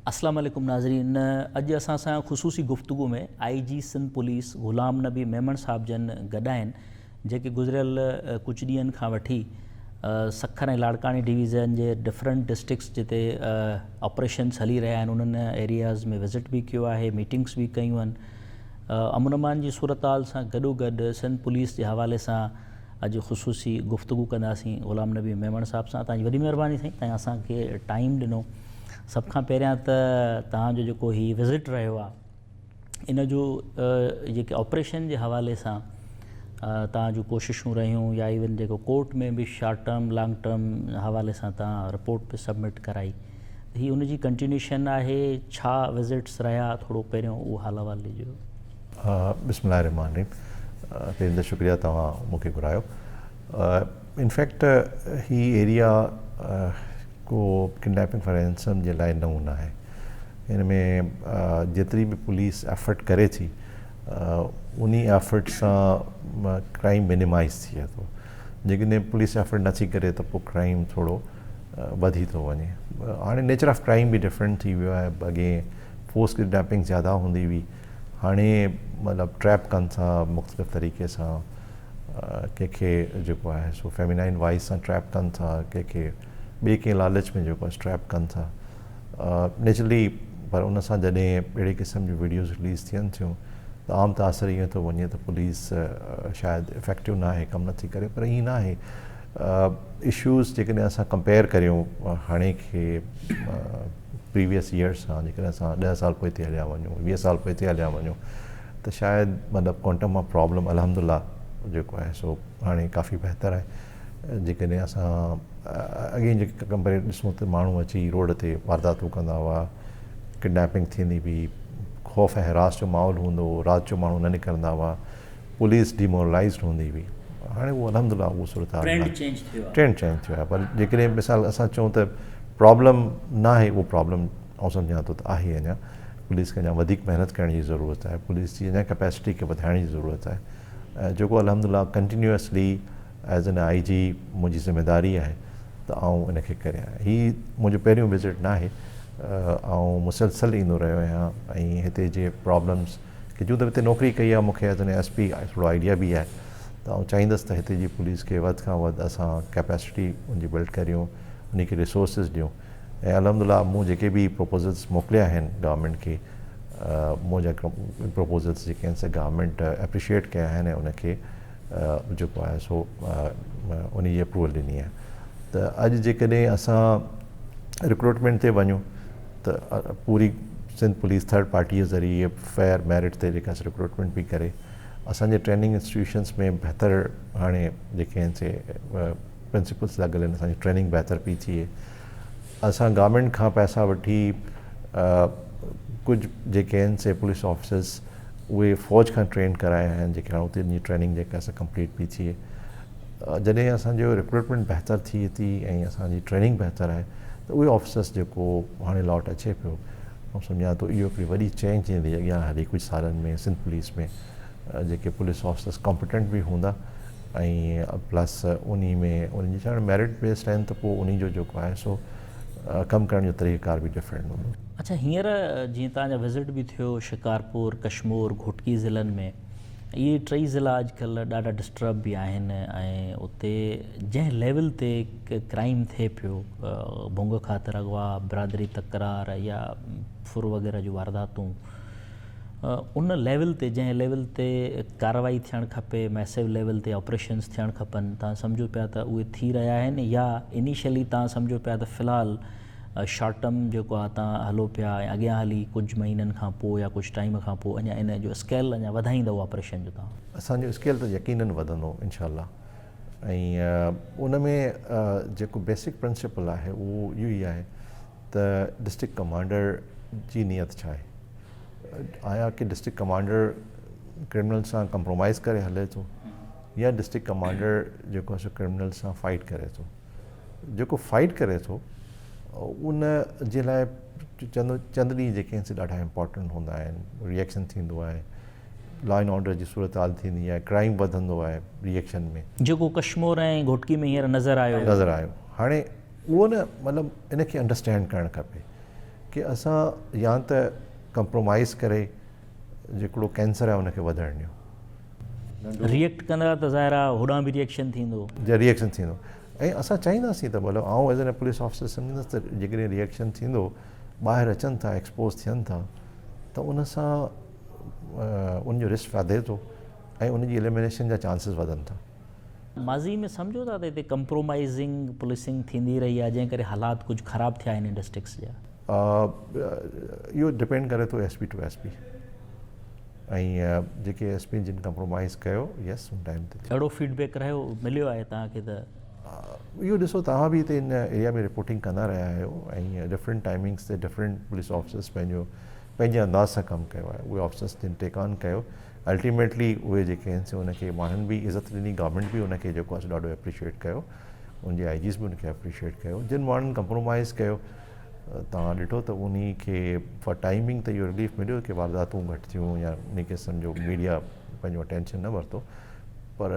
اسلام عليڪم ناظرين اڄ اسان سان خصوصي گفتگو ۾ آئي جي سنڌ پوليس غلام نبي ميمڻ صاحب جن گڏ آهن جيڪي گذريل ڪجهه ڏينهن کان وٺي سکر ۽ لاڙڪاڻي ڊويزن جي ڊفرنٽ ڊسٽرڪٽس جتي آپريشنس هلي رهيا آهن انهن ايرياز ۾ وزٽ به ڪيو آهي ميٽنگس به ڪيون آهن امن امان جي صورتحال سان گڏو گڏ سنڌ پوليس جي حوالي سان اڄ خصوصي گفتگو ڪنداسين غلام نبي ميمڻ صاحب سان تنهنجي وڏي مهرباني سائين تنهن اسان کي ٽائيم ڏنو سڀ کان پهريان ته تهان جو جيڪو هي وزٽ رهيو آهي ان جو جيڪي آپريشن جي حوالي سان تهان جون ڪوششون رهيون يا ايون جيڪو ڪورٽ ۾ به شارٽ ٽرم لانگ ٽرم حوالي سان تهان رپورٽ به سبمٽ ڪرائي هي ان جي ڪنٽينيوشن آهي ڇا وزٽس رهيا ٿورو پهريون اهو حال احوال ڏجو. بسم الله الرحمٰن الرحيم پهرين ته شڪريه توهان مون کي گهرايو انفيڪٽ هي ايريا ڪو ڪڊنيپنگ فار رينسم جي لاء نئون نه آهي ان ۾ جيتري به پوليس ايفرٽ ڪري ٿي انهي ايفرٽ سان ڪرائيم منيمائز ٿئي ٿو جيڪڏهن پوليس ايفرٽ نٿي ڪري ته پوء ڪرائيم ٿورو وڌي ٿو وڃي. هاڻي نيچر آف ڪرائيم به ڊفرنٽ ٿي ويو آهي اڳي فورس ڪڊنيپنگ زياده هوندي هئي هاڻي مطلب ٽريپ ڪن ٿا مختلف طريقي سان ڪنهن کي جيڪو آهي سو فيمينائن وائس سان ٽريپ ڪن ٿا ڪنهن کي ٻئي ڪنهن لالچ ۾ جيڪو آهي ٽريپ ڪن ٿا نيچرلي پر ان سان جڏهن اهڙي قسم جون ويڊيوز رليز ٿين ٿيون ته عام تاثر ائين ٿو وڃي ته پوليس شايد افيڪٽو ناهي ڪم نٿي ڪري پر ائين ناهي اشوز جيڪڏهن اسان ڪمپيئر ڪريون هاڻي کي پريويس ايئر سان جيڪڏهن اسان ڏهه سال پوئتي هليا وڃون ويهه سال پوئتي هليا وڃون ته شايد مطلب ڪوانٽم آف پرابلم الحمد لله جيڪو آهي سو هاڻي ڪافي بهتر آهي جيڪڏهن اسان اڳي جي ڪمپيئر ڏسون ته ماڻهو اچي روڊ تي وارداتون ڪندا هئا ڪڊنيپنگ ٿيندي هئي خوف ۽ حراس جو ماحول هوندو هو رات جو ماڻهو نه نڪرندا هئا پوليس ڊيمورلائيزڊ هوندي هئي هاڻي اهو الحمد لله اهو صورتحال ٽرينڊ چينج ٿيو آهي ٽرينڊ چينج ٿيو آهي پر جيڪڏهن مثال اسان چئون ته پرابلم ناهي اهو پرابلم آئون سمجهان ٿو ته آهي اڃا پوليس کي اڃا وڌيڪ محنت ڪرڻ جي ضرورت آهي پوليس جي اڃا ڪيپيسٽي کي وڌائڻ جي ضرورت آهي جيڪو الحمد لله ڪنٽينيوسلي ايز ان آئي جي منهنجي ذميداري آهي ته آئون ان کي ڪريان هي منهنجو پهريون وزٽ ناهي آئون مسلسل ايندو رهيو آهيان ۽ هتي جي پرابلمس کي چون ته هتي نوڪري ڪئي آهي مون کي ايز ان ايس پي ٿورو آئيڊيا به آهي ته آئون چاهيندس ته هتي جي پوليس کي وڌ کان وڌ اسان ڪيپيسٽي ان جي بلڊ ڪريون ان کي ريسورسز ڏيون ۽ الحمد لله مون جيڪي به پروپوزلس موڪليا آهن گورنمينٽ کي منهنجا پروپوزلس جيڪي آهن سي گورنمينٽ اپريشيئيٽ ڪيا آهن ۽ ان کي جيڪو آهي سو ان جي اپروول ڏني آهي ته اڄ جيڪڏهن اسان رڪروٽمينٽ تي وڃون ته پوري سنڌ پوليس ٿرڊ پارٽي جي ذريعي فيئر ميرٽ تي جيڪا رڪروٽمينٽ پئي ڪري اسان جي ٽريننگ انسٽيٽيوشنس ۾ بهتر هاڻي جيڪي آهن سي پرنسپلس لڳل آهن اسان جي ٽريننگ بهتر پئي ٿئي اسان گورنمينٽ کان پئسا وٺي ڪجهه جيڪي آهن سي پوليس آفيسرس اهي فوج کان ٽرين ڪرايا آهن جيڪي هاڻي اتي جي ٽريننگ جيڪا سا ڪمپليٽ پئي ٿئي جڏهن اسان جو رڪروٽمينٽ بهتر ٿئي ٿي ۽ اسان جي ٽريننگ بهتر آهي ته اهي آفيسرس جيڪو هاڻي لاٽ اچي پيو آئون سمجهان ٿو اهو هڪڙي وڏي چينج ايندي اڳيان هلي ڪجهه سالن ۾ سنڌ پوليس ۾ جيڪي پوليس آفيسرس ڪمپيٽنٽ به هوندا ۽ پلس انهي ۾ انهن جي ڇاڪاڻ ميرٽ بيسڊ آهن ته پوء انهي جو جيڪو آهي سو ڪم ڪرڻ جو طريقه ڪار به ڊفرنٽ هوندو. اڇا هينئر جيئن توهان جا وزٽ به ٿيو شڪارپور، ڪشمور، گهوٽڪي ضلعن ۾ اهي ٽئي ضلعا اڄڪلهه ڏاڍا ڊسٽرب به آهن ۽ اتي جنهن ليول تي ڪرائيم ٿئي پيو ڀونگ خاطر اغوا، برادري تڪرار يا ڦر وغيره جون وارداتون ان ليول تي جنهن ليول تي ڪارروائي ٿيڻ کپي ميسو ليول تي آپريشنس ٿيڻ کپن تان سمجهو پيا ته اهي ٿي رهيا آهن يا انيشلي تان سمجهو پيا ته في الحال شارٽ ٽرم جيڪو آهي تان هلو پيا ۽ اڳيان هلي ڪجهه مهينن کان پوء يا ڪجهه ٽائيم کان پوء اڃا ان جو اسڪيل اڃا وڌائيندؤ آپريشن جو تان. اسان جو اسڪيل ته يقينن وڌندو انشاء الله ۽ ان ۾ جيڪو بيسڪ پرنسپل آهي اهو اهو ئي آهي ته ڊسٽرڪٽ ڪمانڊر جي نيت ڇا آهي؟ آيا ڪي ڊسٽرڪٽ ڪمانڊر ڪرمنل سان ڪمپرومائز ڪري هلي ٿو يا ڊسٽرڪٽ ڪمانڊر جيڪو آهي سو ڪرمنل سان فائٽ ڪري ٿو جيڪو فائٽ ڪري ٿو ان جي لاء چند چند ڏينهن جيڪي آهن سي ڏاڍا امپورٽنٽ هوندا آهن ريئيڪشن ٿيندو آهي لا اينڊ آرڊر جي صورتحال ٿيندي آهي ڪرائيم وڌندو آهي ريئيڪشن ۾ جيڪو ڪشمور ۽ گهوٽڪي ۾ هينئر نظر آيو نظر آيو هاڻي اهو نه مطلب ان کي انڊرسٽينڊ ڪرڻ کپي. ڪي اسان يا ته ڪمپرومائز ڪري جيڪڙو ڪينسر آهي ان کي وڌڻ ڏيون. ريئيڪٽ ڪندا ته ظاهر آهي هوڏانهن به ريئيڪشن ٿيندو. جي ريئيڪشن ٿيندو ۽ اسان چاهينداسين ته مطلب آئون ايز اين پوليس آفيسر سمجهندس ته جيڪڏهن ريئيڪشن ٿيندو ٻاهر اچن ٿا ايڪسپوز ٿين ٿا ته ان سان ان جو رسڪ وڌي ٿو ۽ ان جي اليمينيشن جا چانسز وڌن ٿا. ماضي ۾ سمجهو ٿا ته هتي ڪمپرومائيزنگ پوليسنگ ٿيندي رهي آهي جنهن ڪري حالات ڪجهه خراب ٿيا آهن ڊسٽرڪٽس جا. اهو ڊپينڊ ڪري ٿو S P to S P ۽ جيڪي ايس پي جن ڪمپرومائيز ڪيو يس ان ٽائيم تي ٿيو. اهڙو فيڊ بيڪ رهيو مليو آهي توهان کي ته. اهو ڏسو توهان به هتي ان ايريا ۾ رپورٽنگ ڪندا رهيا آهيو ۽ ڊفرنٽ ٽائمنگس تي ڊفرنٽ پوليس آفيسرس پنهنجو پنهنجي انداز سان ڪم ڪيو آهي اهي آفيسرس جن ٽيڪ آن ڪيو الٽيميٽلي اهي جيڪي آهن سي ان کي ماڻهن به عزت ڏني گورنمينٽ به ان کي جيڪو آهي سو ڏاڍو اپريشيئيٽ ڪيو ان جي آئي جيز به ان کي اپريشيئيٽ ڪيو جن ماڻهن ڪمپرومائز ڪيو توهان ڏٺو ته انهي کي فار ٽائمنگ ته اهو رليف مليو ڪي وارداتون گهٽ ٿيون يا انهي قسم جو ميڊيا پنهنجو اٽينشن نه ورتو پر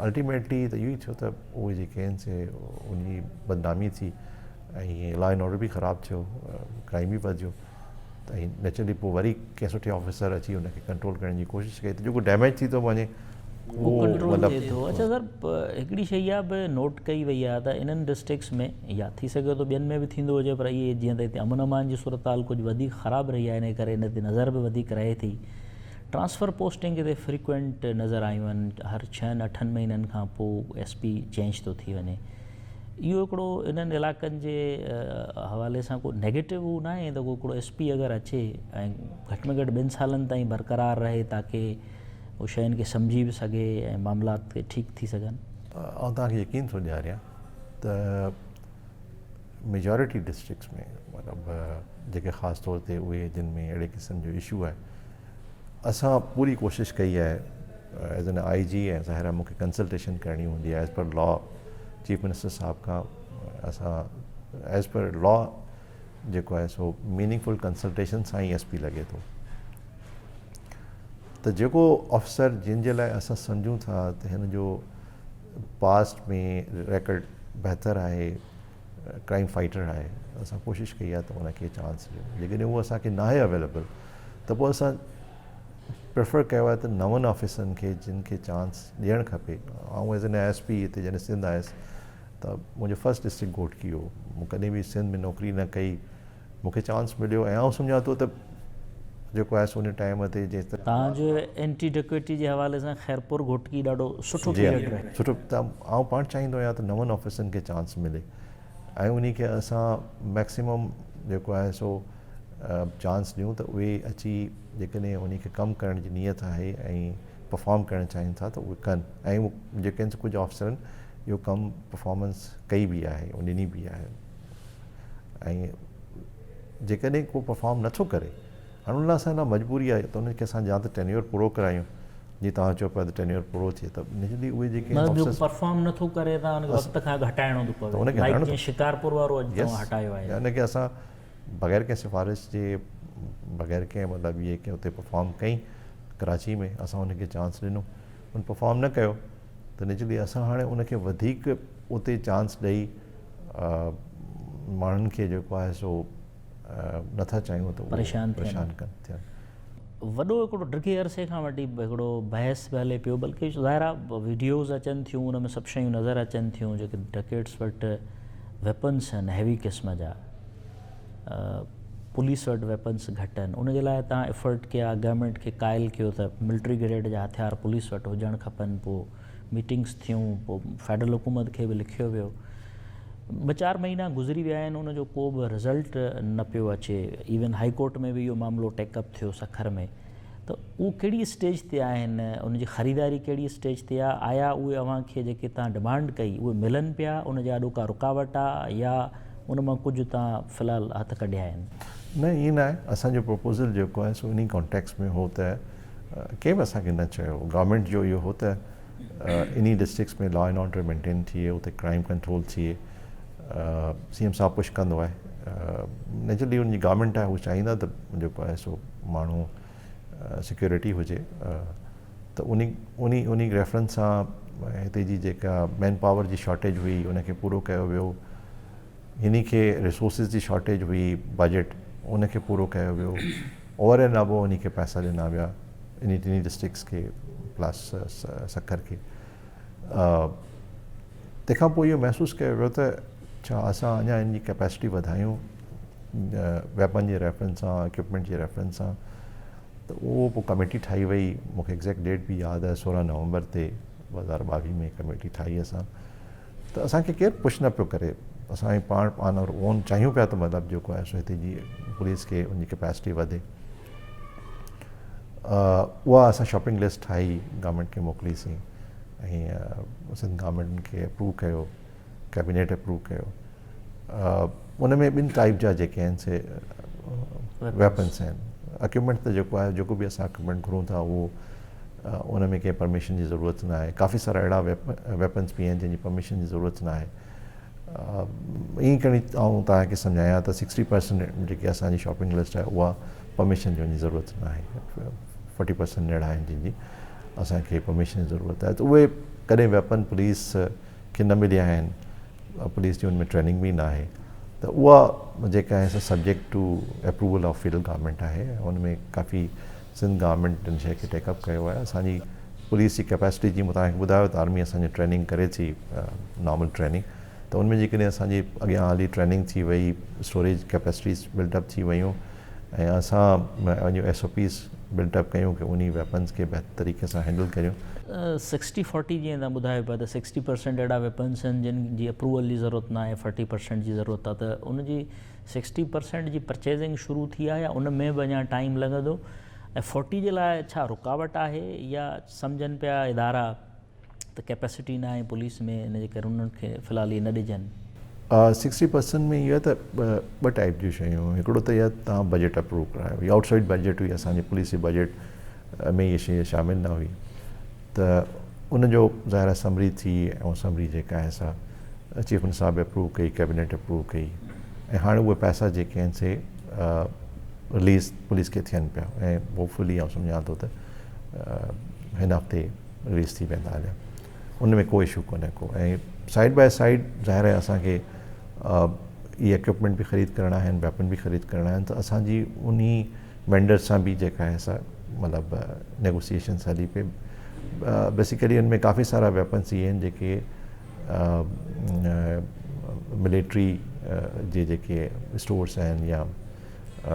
الٽيميٽلي ته اهو ئي ٿيو ته اهي جيڪي آهن سي ان جي بدنامي ٿي ۽ لا اينڊ آرڊر به خراب ٿيو ڪرائم به وڌيو ته نيچرلي پوء وري ڪنهن سٺي آفيسر اچي ان کي ڪنٽرول ڪرڻ جي ڪوشش ڪئي ته جيڪو ڊيميج ٿي ٿو وڃي اهو ڪنٽرول ٿئي ٿو. اڇا سر هڪڙي شيء اها به نوٽ ڪئي وئي آهي ته انهن ڊسٽرڪٽس ۾ يا ٿي سگهي ٿو ٻين ۾ به ٿيندو هجي پر اهي جيئن ته هتي امن امان جي صورتحال ڪجهه وڌيڪ خراب رهي آهي ان ڪري ان تي نظر به وڌيڪ رهي ٿي ٽرانسفر پوسٽنگ هتي فريڪوئنٽ نظر آيون آهن هر ڇهن اٺن مهينن کان پوء ايس پي چينج ٿو ٿي وڃي اهو هڪڙو انهن علائقن جي حوالي سان ڪو نيگيٽو هو ناهي ته ڪو هڪڙو ايس پي اگر اچي ۽ گهٽ ۾ گهٽ ٻن سالن تائين برقرار رهي تاڪي هو شين کي سمجهي به سگهي ۽ معاملات ٺيڪ ٿي سگهن. آئون توهان کي يقين ٿو ڏياريان ته ميجارٽي ڊسٽرڪٽس ۾ مطلب جيڪي خاص طور تي اهي جن ۾ اهڙي قسم جو اشو آهي اسان پوري ڪوشش ڪئي آهي ايز اين آئي جي ۽ ظاهر آهي مون کي ڪنسلٽيشن ڪرڻي هوندي آهي as per law chief minister صاحب کان اسان ايز پر لا جيڪو آهي سو ميننگ فل ڪنسلٽيشن سان ئي ايس پي لڳي ٿو ته جيڪو آفيسر جن جي لاء اسان سمجهون ٿا ته هن جو پاسٽ ۾ ريڪارڊ بهتر آهي ڪرائم فائٽر آهي اسان ڪوشش ڪئي آهي ته ان کي چانس ڏيون جيڪڏهن اهو اسان کي ناهي اويليبل ته پوء اسان پريفر ڪيو آهي ته نون آفيسرن کي جن کي چانس ڏيڻ کپي آئون ايز اين ايس پي هتي جڏهن سنڌ آيس ته منهنجو فرسٽ ڊسٽرڪٽ گهوٽڪي هو مون ڪڏهن به سنڌ ۾ نوڪري نه ڪئي مون کي چانس مليو ۽ آئون سمجهان ٿو ته جيڪو آهي سو ان ٽائيم تي جنهن طرح توهان جو اينٽي ڊڪوئٽي جي حوالي سان خيرپور گهوٽڪي ڏاڍو سٺو پيريڊ رهيو. سٺو ته آئون پاڻ چاهيندو آهيان ته نون آفيسرن کي چانس ملي ۽ انهي کي اسان ميڪسيمم جيڪو آهي سو چانس ڏيون ته اهي اچي جيڪڏهن انهي کي ڪم ڪرڻ جي نيت آهي ۽ پرفارم ڪرڻ چاهين ٿا ته اهي ڪن ۽ جيڪي آهن ڪجهه آفيسرن اهو ڪم پرفارمنس ڪئي به آهي ۽ ڏني به آهي ۽ جيڪڏهن ڪو پرفارم نٿو ڪري هاڻي ان لاء اسان لاء مجبوري آهي ته ان کي اسان يا ته ٽينيور پورو ڪرايون جي توهان چئو پيا ته ٽينيور پورو ٿئي ته نيچرلي اهي جيڪي مطلب جيڪو پرفارم نٿو ڪري ته ان کي وقت کان اڳ هٽائڻو ٿو پوي لائيڪ جيئن شڪارپور وارو اڄ توهان هٽايو آهي ان کي اسان بغير ڪنهن سفارش جي بغير ڪنهن مطلب اهي ڪي اتي پرفارم ڪئي ڪراچي ۾ اسان ان کي چانس ڏنو ان پرفارم نه ڪيو ته نيچرلي اسان هاڻي ان کي وڌيڪ اتي چانس ڏئي ماڻهن کي جيڪو آهي سو نٿا چاهيون ته پريشان ڪن ٿين. وڏو هڪڙو ڊگهي عرصي کان وٺي هڪڙو بحث به هلي پيو بلڪه ظاهر آهي ويڊيوز اچن ٿيون ان ۾ سڀ شيون نظر اچن ٿيون جيڪي ڊڪيٽس وٽ ويپنس آهن هيوي قسم جا پوليس وٽ ويپنس گهٽ آهن ان جي لاء تان افرٽ ڪيا گورنمينٽ کي قائل ڪيو ته ملٽري گريڊ جا هٿيار پوليس وٽ هجڻ کپن پوء ميٽنگس ٿيون پوء فيڊرل حڪومت کي به لکيو ويو ٻه چار مهينا گذري ويا آهن ان جو ڪو به رزلٽ نه پيو اچي ايون هائي ڪورٽ ۾ به اهو معاملو ٽيڪ اپ ٿيو سکر ۾ ته اهو ڪهڙي اسٽيج تي آهن ان جي خريداري ڪهڙي اسٽيج تي آهي آيا اهي اوهان کي جيڪي تان ڊمانڊ ڪئي اهي ملن پيا ان جي آڏو ڪا رڪاوٽ آهي يا ان مان ڪجهه تان في الحال هٿ ڪڍيا آهن. نه ائين نه آهي اسان جو پروپوزل جيڪو آهي سو انهي ڪانٽيڪسٽ ۾ هو ته ڪنهن به اسان کي نه چيو گورنمينٽ جو اهو هو ته انهي districts ۾ law and order maintain ٿئي اتي ڪرائم ڪنٽرول ٿئي سي ايم صاحب پش ڪندو آهي نيچرلي ان جي گورنمينٽ آهي هو چاهيندا ته جيڪو آهي سو ماڻهو سيڪيورٽي هجي ته انهي انهي انهي ريفرنس سان هتي جي جيڪا مين پاور جي شارٽيج هئي ان کي پورو ڪيو ويو. هني کي ريسورسز جي شارٽيج هئي بجيٽ ان کي پورو ڪيو ويو اوور اينڊ ابو انهي کي پئسا ڏنا ويا انهي ٽنهي ڊسٽرڪٽس کي پلس سکر کي. تنهن کان پوء اهو محسوس ڪيو ويو ته ڇا اسان اڃا ان جي ڪيپيسٽي وڌايون ويپن جي ريفرنس سان اڪوپمينٽ جي ريفرنس سان ته اهو پوء ڪميٽي ٺاهي وئي مون کي ايگزيڪٽ ڊيٽ به ياد آهي 16 نومبر تي 2022 ۾ ڪميٽي ٺاهي اسان ته اسان کي ڪير پش نه پيو ڪري اسان پاڻ آن اور اون چاهيون پيا ته مطلب جيڪو آهي سو هتي جي پوليس کي ان جي ڪيپيسٽي وڌي. اها اسان شاپنگ لسٽ ٺاهي گورنمينٽ کي موڪليسين ۽ سنڌ گورنمينٽ ان کي اپروو ڪيو ڪيبينيٽ اپروو ڪيو ان ۾ ٻن ٽائپ جا جيڪي آهن سي ويپنس آهن اڪوپمينٽ ته جيڪو آهي جيڪو به اسان اڪوپمينٽ گهرون ٿا اهو ان ۾ ڪنهن پرميشن جي ضرورت نه آهي ڪافي سارا اهڙا ويپنس به آهن جن جي پرميشن جي ضرورت نه آهي ائين کڻي آئون توهان کي سمجهايان ته سڪسٽي پرسنٽ جيڪي اسان جي شاپنگ لسٽ آهي اها پرميشن جي ضرورت نه آهي فورٽي پرسنٽ اهڙا آهن جن جي اسان کي پرميشن جي ضرورت آهي ته اهي ڪڏهن ويپن پوليس کي نه مليا آهن پوليس جي ان ۾ ٽريننگ به نه آهي ته اها جيڪا آهي سا subject to approval of federal government آهي ان ۾ ڪافي سنڌ گورنمينٽ ان شيء کي ٽيڪ اپ ڪيو آهي اسان جي پوليس جي ڪيپيسٽي جيئن مون توهان کي ٻڌايو ته آرمي اسان جي ٽريننگ ڪري ٿي نارمل ٽريننگ ته ان ۾ جيڪڏهن اسان جي اڳيان هلي ٽريننگ ٿي وئي اسٽوريج ڪيپيسٽيز بلڊ اپ ٿي ويون ۽ اسان پنهنجون S O Ps build up ڪيون ڪي انهي ويپنز کي بهتر طريقي سان هينڊل ڪريون. سڪسٽي فورٽي جيئن توهان ٻڌايو پيا ته سڪسٽي پرسينٽ اهڙا ويپنز آهن جن جي اپروول جي ضرورت ناهي فورٽي پرسينٽ جي ضرورت آهي ته ان جي سڪسٽي پرسينٽ جي پرچيزنگ شروع ٿي آهي يا ان ۾ به اڃا ٽائيم لڳندو ۽ فورٽي جي لاء ڇا رڪاوٽ آهي يا سمجهن پيا ادارا ته ڪيپيسٽي نه آهي پوليس ۾ ان جي ڪري انهن کي في الحال اهي نه ڏجن. سڪسٽي پرسنٽ ۾ اهو آهي ته ٻه ٽائيپ جون شيون هڪڙو ته اها توهان بجيٽ اپروو ڪرايو هي آئوٽ سائيڊ بجيٽ هئي اسان جي پوليس جي بجيٽ ۾ اهي شيء شامل نه هئي ته ان جو ظاهر آهي سمري ٿي ۽ سمري جيڪا آهي سا چيف منسٽر صاحب اپروو ڪئي ڪيبينيٽ اپروو ڪئي ۽ هاڻي اهي پئسا جيڪي آهن سي رليز پوليس کي ٿين پيا ۽ هوپ فلي آئون سمجهان ٿو ته هن هفتي رليز ٿي ويندا هليا ان ۾ ڪو اشو ڪونهي ڪو ۽ سائيڊ باء سائيڊ ظاهر آهي اسانکي اهي اڪوپمينٽ به خريد ڪرڻا آهن ويپن به خريد ڪرڻا آهن ته اسانجي انهي وينڊرز سان به جيڪا آهي سا مطلب نيگوسيئيشنس هلي پئي بيسيڪلي ان ۾ ڪافي سارا ويپنس اهي آهن جيڪي ملٽري جي جيڪي اسٽورس آهن يا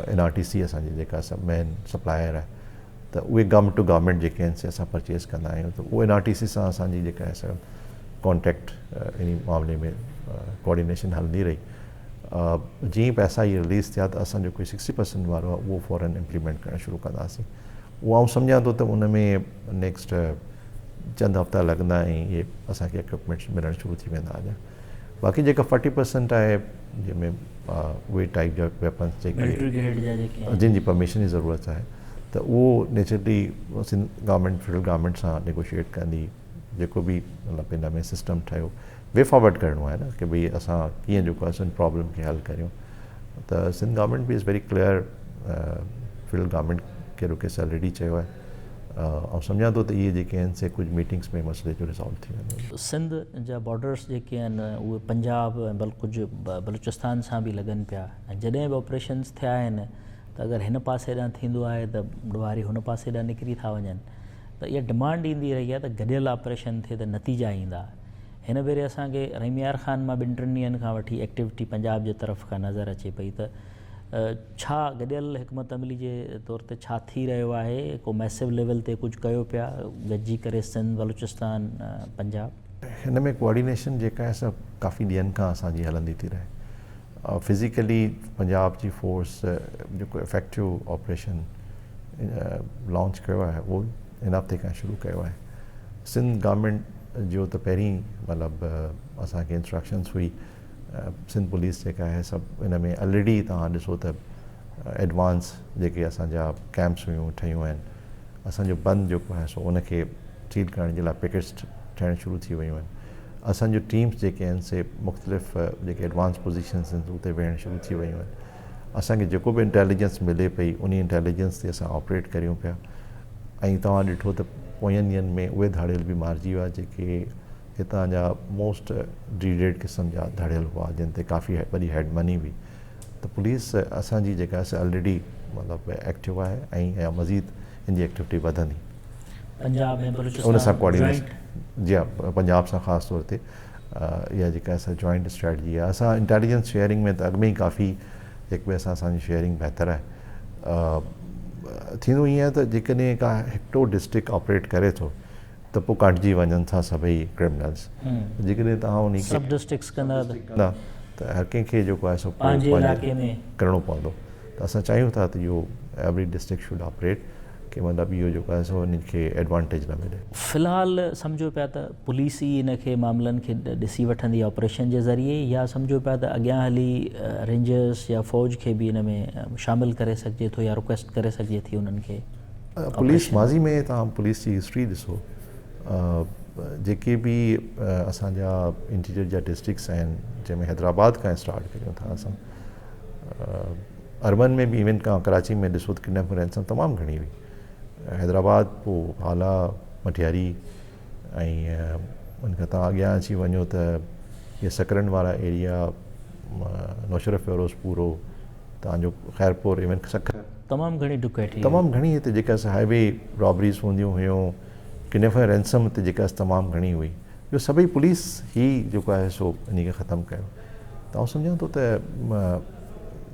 اين آر ٽي سي اسان جي جيڪا مين سپلائر آهي ته اهي گورنمينٽ ٽو گورنمينٽ جيڪي آهن سي اسان پرچيز ڪندا آهيون ته اهو اين آر ٽي سي سان اسان جي جيڪا آهي سا ڪانٽيڪٽ ان معاملي ۾ ڪوآرڊينيشن هلندي رهي جيئن پئسا هي رليز ٿيا ته اسان جو ڪوئي سڪسٽي پرسنٽ وارو آهي اهو فورن امپليمينٽ ڪرڻ شروع ڪنداسين اهو آئون سمجهان ٿو ته ان ۾ نيڪسٽ چند هفتا لڳندا ۽ اهي اسان کي اڪوپمينٽس ملڻ شروع ٿي ويندا اڃا باقي جيڪا فورٽي پرسنٽ آهي جنهن ۾ اهي ٽائپ جا ويپنس جيڪي جن جي پرميشن جي ضرورت آهي ته اهو naturally Sindh government federal government سان نيگوشيئيٽ ڪندي جيڪو به مطلب ان ۾ سسٽم ٺهيو وي فارورڊ ڪرڻو آهي نه ڪي ڀئي اسان ڪيئن جيڪو آهي سو پرابلم کي حل ڪريون ته سنڌ گورنمينٽ به is very clear federal government کي رڪيس آلريڊي چيو آهي آئون سمجهان ٿو ته اهي جيڪي آهن سي ڪجهه ميٽنگس ۾ مسئلي جو ريزالو ٿي ويندو. سنڌ جا بارڊرس جيڪي آهن اهي پنجاب ۽ بلڪ ڪجهه بلوچستان سان به لڳن پيا ۽ جڏهن به آپريشنس ٿيا آهن ته اگر هن پاسي ڏانهن ٿيندو آهي ته ڏوهاري هن پاسي ڏانهن نڪري ٿا وڃن ته اها ڊمانڊ ايندي رهي آهي ته گڏيل آپريشن ٿئي ته نتيجا ايندا. هن ڀيري اسان کي رحيم يار خان مان ٻن ٽن ڏينهن کان وٺي ايڪٽيوٽي پنجاب جي طرف کان نظر اچي پئي ته ڇا گڏيل حڪمت عملي جي طور تي ڇا ٿي رهيو آهي ڪو ميسو ليول تي ڪجهه ڪيو پيا گڏجي ڪري سنڌ بلوچستان پنجاب. هن ۾ ڪوآرڊينيشن جيڪا آهي سا ڪافي ڏينهن کان اسان جي هلندي ٿي رهي. فزيڪلي پنجاب جي فورس جيڪو افيڪٽو آپريشن لانچ ڪيو آهي اهو هن هفتي کان شروع ڪيو آهي سنڌ گورنمينٽ جو ته پهرين مطلب اسان کي انسٽرڪشنس هئي سنڌ پوليس جيڪا آهي سڀ ان ۾ الريڊي توهان ڏسو ته ايڊوانس جيڪي اسان جا ڪيمپس هيون ٺهيون آهن اسان جو بند جيڪو آهي سو ان کي سيل ڪرڻ جي لاء پيڪيٽس ٺهڻ شروع ٿي ويون آهن اسان جون ٽيمس جيڪي آهن سي مختلف جيڪي ايڊوانس پوزيشنس آهن اتي ويهڻ شروع ٿي ويون آهن اسان کي جيڪو به انٽيليجنس ملي پئي انهي انٽيليجنس تي اسان آپريٽ ڪريون پيا ۽ توهان ڏٺو ته پوين ڏينهن ۾ اهي ڌاڙيل به مارجي ويا جيڪي هتان جا موسٽ ڊريڊيڊ قسم جا ڌڙيل هئا جن تي ڪافي وڏي هيڊ مني هئي ته پوليس اسان جي جيڪا سا الريڊي مطلب ايڪٽو آهي ۽ اها مزيد ان جي ايڪٽوٽي وڌندي. پنجاب ۽ بلوچستان ان سان ڪوآرڊينيشن جي ها پنجاب سان خاص طور تي اها جيڪا سا جوائنٽ اسٽريٽجي آهي اسان انٽيليجنس شيئرنگ ۾ ته اڳ ۾ ئي ڪافي هڪ ٻئي سان اسان جي شيئرنگ بهتر آهي ٿيندو ائين آهي ته جيڪڏهن ڪا هڪڙو ڊسٽرڪٽ آپريٽ ڪري ٿو ته پوء ڪاٽجي وڃن ٿا سڀئي ڪرمنلز جيڪڏهن توهان انهي کي سب ڊسٽرڪٽس ڪندا ته هر ڪنهن کي جيڪو آهي سو پنهنجي علائقي ۾ ڪرڻو پوندو ته اسان چاهيون ٿا ته اهو ايوري ڊسٽرڪٽ should operate ڪي مطلب اهو جيڪو آهي سو انهن کي ايڊوانٽيج نه ملي. في الحال سمجهو پيا ته پوليس ئي ان کي معاملن کي ڏسي وٺندي آپريشن جي ذريعي يا سمجهو پيا ته اڳيان هلي رينجرس يا فوج کي به ان ۾ شامل ڪري سگهجي ٿو يا رڪويسٽ ڪري سگهجي ٿي انهن کي. پوليس ماضي ۾ توهان پوليس جي هسٽري ڏسو جيڪي به اسان جا انٽيريئر جا ڊسٽرڪٽس آهن جنهن ۾ حيدرآباد کان اسٽارٽ ڪريون ٿا اسان اربن ۾ به ايون کان ڪراچي ۾ ڏسو ته ڪڊنيپنگ رينسم تمام گهڻي هئي حيدرآباد پوء هالا مٽياري ۽ ان کان توهان اڳيان اچي وڃو ته اهي سڪرنڊ وارا ايريا نوشهرو فيروز پورو تان جو خيرپور ايون سکر. تمام گهڻي ڊڪيٽي هئي. تمام گهڻي هتي جيڪا سا هائي وي رابريز هونديون هيون ڪڊنيپنگ رينسم هتي جيڪا سا تمام گهڻي هئي اهو سڀئي پوليس هي جيڪو آهي سو انهي کي ختم ڪيو ته آئون سمجهان ٿو ته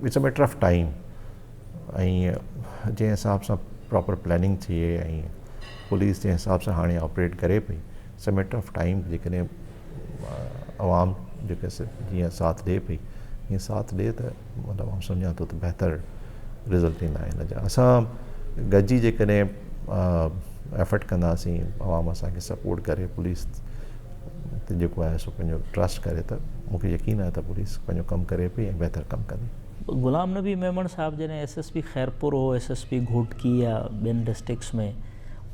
it's a matter of time ۽ جنهن حساب سان پراپر پلاننگ ٿئي ۽ پوليس جنهن حساب سان هاڻي آپريٽ ڪري پئي it's a matter of time جيڪڏهن عوام جيڪي جيئن ساٿ ڏي پئي ائين ساٿ ڏي ته مطلب آئون سمجهان ٿو ته بهتر رزلٽ ايندا هن جا اسان گڏجي جيڪڏهن ايفرٽ ڪنداسين عوام اسان کي سپورٽ ڪري پوليس تي جيڪو آهي سو پنهنجو ٽرسٽ ڪري ته مونکي يقين آهي ته پوليس پنهنجو ڪم ڪري پئي ۽ بهتر ڪم ڪندي. غلام نبي ميمڻ صاحب جڏهن ايس ايس پي خيرپور هو ايس ايس پي گهوٽڪي يا ٻين ڊسٽرڪٽس ۾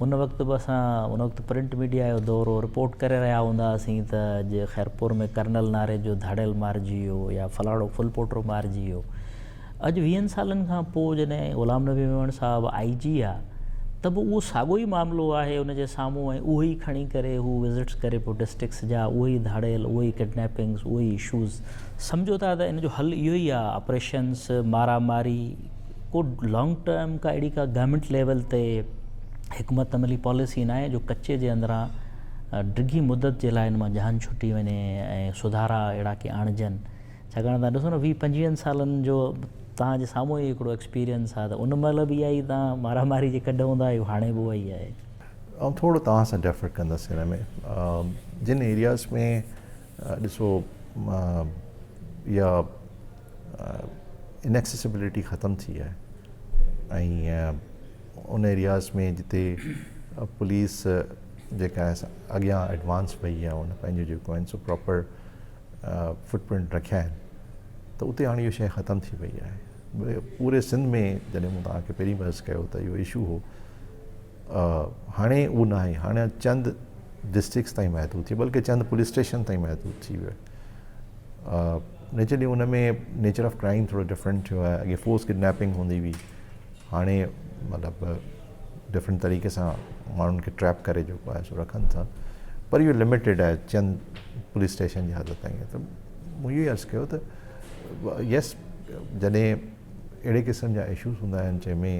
ان وقت به اسان ان وقت پرنٽ ميڊيا جو دور هو رپورٽ ڪري رهيا هوندا هئاسين ته اڄ خيرپور ۾ ڪرنل ناري جو ڌاڙيل مارجي ويو يا فلاڻو ڦلپوٽو مارجي ويو. اڄ ويهن سالن کان پوء جڏهن غلام نبي ميمڻ صاحب آئي جي آ ته به اهو ساڳو ئي معاملو آهي ان جي سامهون ۽ اهو ئي کڻي ڪري هو وزٽس ڪري پيو ڊسٽرڪٽس جا اهو ئي ڌاڙيل اهو ئي ڪڊنيپنگس اهو ئي اشوز سمجهو ٿا ته ان جو حل اهو ئي آ آپريشنس مارا ماري ڪو لانگ ٽرم ڪا اهڙي ڪا گورنمينٽ ليول تي حڪمت عملي پاليسي ناهي جو ڪچي جي اندران ڊگهي مدت جي لاء ان مان جان ڇٽي وڃي ۽ سڌارا اهڙا ڪي آڻجن ڇاڪاڻ تان ڏسو نه ويهه پنجويهن سالن جو تان جي سامهون ئي هڪڙو ايڪسپيرينس آهي ته ان مهل به اها ئي تان مارا ماري جي ڪڍ هوندا آهيو هاڻي به اها ئي آهي. آئون ٿورو توهان سان ڊفر ڪندس هن ۾ جن ايرياز ۾ ڏسو اها انيڪسيسبلٽي ختم ٿي آهي ۽ ان ايرياز ۾ جتي پوليس جيڪا آهي اڳيان ايڊوانس وئي آهي ان پنهنجو جيڪو آهن سو پراپر فٽ پرنٽ رکيا آهن ته اتي هاڻي اها شيء ختم ٿي وئي آهي پوري سنڌ ۾ جڏهن مون توهان کي پهرين به عرض ڪيو ته اهو اشو هو هاڻي اهو ناهي هاڻي چند ڊسٽرڪٽس تائين محدود ٿي بلڪه چند پوليس اسٽيشن تائين محدود ٿي ويو آهي naturally in ۾ nature of crime ٿورو ڊفرنٽ ٿيو آهي اڳي فورس ڪڊنيپنگ هوندي هئي هاڻي مطلب ڊفرنٽ طريقي سان ماڻهن کي ٽريپ ڪري جيڪو آهي سو رکن ٿا پر اهو لميٽيڊ آهي چند پوليس اسٽيشن جي حد تائين ته مون اهو ئي عرض ڪيو ته يس جڏهن اهڙي قسم جا اشوز هوندا آهن جنهن ۾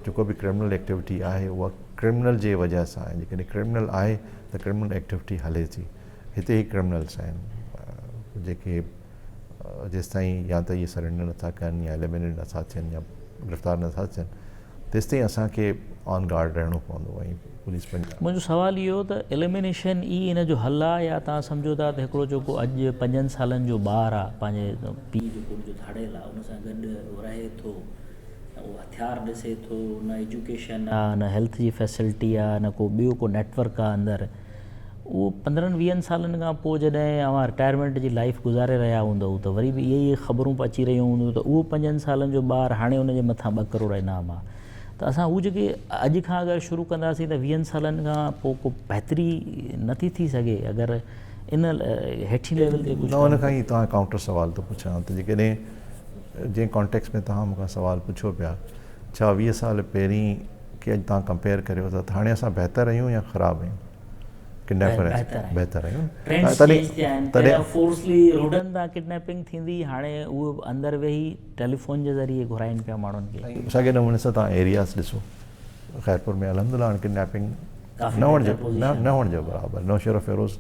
جيڪو به ڪرمنل ايڪٽيوٽي آهي اها ڪرمنل جي وجه سان آهي جيڪڏهن ڪرمنل آهي ته ڪرمنل ايڪٽيوٽي هلي ٿي هتي هي ڪرمنلس آهن جيڪي جيستائين يا ته اهي سرينڊر نٿا ڪن يا ايليمينيٽ نٿا ٿين يا گرفتار نٿا ٿين تيستائين اسان کي آن گارڊ رهڻو پوندو ۽ پوليس پنهنجا. منهنجو سوال اهو هو ته ايليمينيشن ئي ان جو حل آ يا توهان سمجهو ٿا ته هڪڙو جيڪو اڄ پنجن سالن جو ٻار آ پنهنجي پيء جيڪو ان جو ڌاڙيل آ ان سان گڏ رهي ٿو ۽ اهو هٿيار ڏسي ٿو نه ايجوڪيشن آ نه هيلٿ جي فيسلٽي آ نه ڪو ٻيو ڪو نيٽ ورڪ آ اندر اهو پندرهن ويهن سالن کان پوء جڏهن اوهان رٽائرمينٽ جي لائيف گذاري رهيا هوندؤ ته وري به اهي ئي خبرون به اچي رهيون هونديون ته اهو پنجن سالن جو ٻار هاڻي ان جي مٿان ٻه ڪروڙ انعام آ ته اسان هو جيڪي اڄ کان اگر شروع ڪنداسين ته ويهن سالن کان پوء ڪو بهتري نٿي ٿي سگهي اگر ان هيٺين ليول تي ڪجهه نه ان کان ئي توهان ڪائونٽر سوال ٿو پڇان ته جيڪڏهن جنهن ڪانٽيڪس ۾ توهان مون کان سوال پڇو پيا ڇا 20 سال پهرين کي اڄ توهان ڪمپيئر ڪريو ٿا ته هاڻي اسان بهتر آهيون يا خراب آهيون؟ ڪڊنيپر بهتر آهيون. ٽرينڊز چينج ٿيا آهن. پهريان فورسلي روڊن تان ڪڊنيپنگ ٿيندي هاڻي اهي اندر ويهي ٽيليفون جي ذريعي گهرائين پيا ماڻهن کي. ساڳي نموني سان توهان ايرياز ڏسو خيرپور ۾ الحمدلله هاڻي ڪڊنيپنگ نه هئڻ جي نه هئڻ جي برابر نوشهروفيروز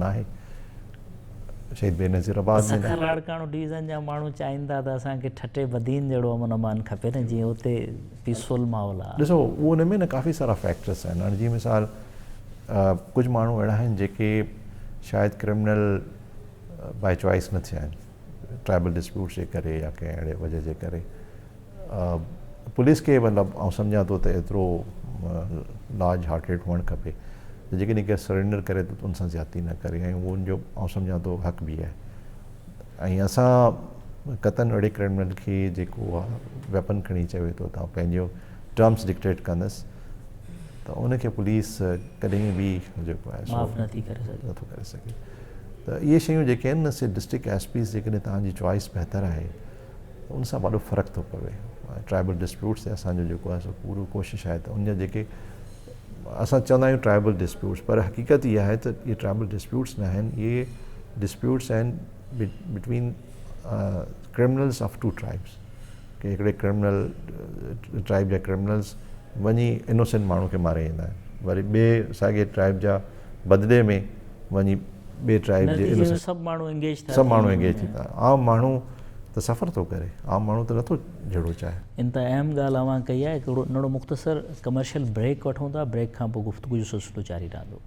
ناهي شهيد بينظير آباد ۾ سکر لاڙڪاڻو ڊويزن جا ماڻهو چاهين ٿا ته اسان کي ٺٽي بدين جهڙو امن امان کپي نه جيئن اتي پيسفل ماحول آهي. ڏسو اهو ان ۾ نه ڪافي سارا فيڪٽرس آهن هاڻي جيئن مثال ڪجهه ماڻهو اهڙا آهن جيڪي شايد ڪرمنل باء چوائس نه ٿيا آهن ٽرائبل ڊسپيوٽس جي ڪري يا ڪنهن اهڙي وجه جي ڪري پوليس کي مطلب آئون سمجهان ٿو ته ايترو لارج هارٽيڊ هئڻ کپي ته جيڪڏهن ڪير سرينڊر ڪري ٿو ته ان سان زيادتي نه ڪري ۽ اهو ان جو آئون سمجهان ٿو حق به آهي ۽ اسان قطعن اهڙي ڪرمنل کي جيڪو ويپن کڻي چوي ٿو ته آئون پنهنجو ٽرمس ڊڪٽيٽ ڪندس ته ان کي پوليس ڪڏهن به جيڪو آهي معاف نٿي ڪري سگهي نٿو ڪري سگهي ته اهي شيون جيڪي آهن نه سي ڊسٽرڪٽ ايس پيز جيڪڏهن توهان جي چوائس بهتر آهي ته ان سان وڏو فرق ٿو پوي ٽرائبل ڊسپيوٽس تي اسان جو جيڪو آهي سو پورو ڪوشش آهي ته ان جا جيڪي اسان چوندا آهيون ٽرائبل ڊسپيوٽس پر حقيقت اها آهي ته اهي ٽرائبل ڊسپيوٽس نه آهن اهي ڊسپيوٽس آهن between criminals of two tribes ڪي هڪڙي ڪرمنل ٽرائب جا ڪرمنلز وڃي انوسينٽ ماڻهو کي ماري ايندا آهن وري ٻئي ساڳي ٽرائب جا بدلي ۾ وڃي ٻئي ٽرائب جي نتيجي ۾ سڀ ماڻهو انگيج ٿا سڀ ماڻهو انگيج ٿي ٿا عام ماڻهو ته سفر ٿو ڪري عام ماڻهو ته نٿو جهيڙو چاهي. انتها اهم ڳالهه اوهان ڪئي آهي هڪڙو ننڍڙو مختصر ڪمرشل بريڪ وٺون ٿا بريڪ کان پوء گفتگو جو سلسلو جاري رهندو.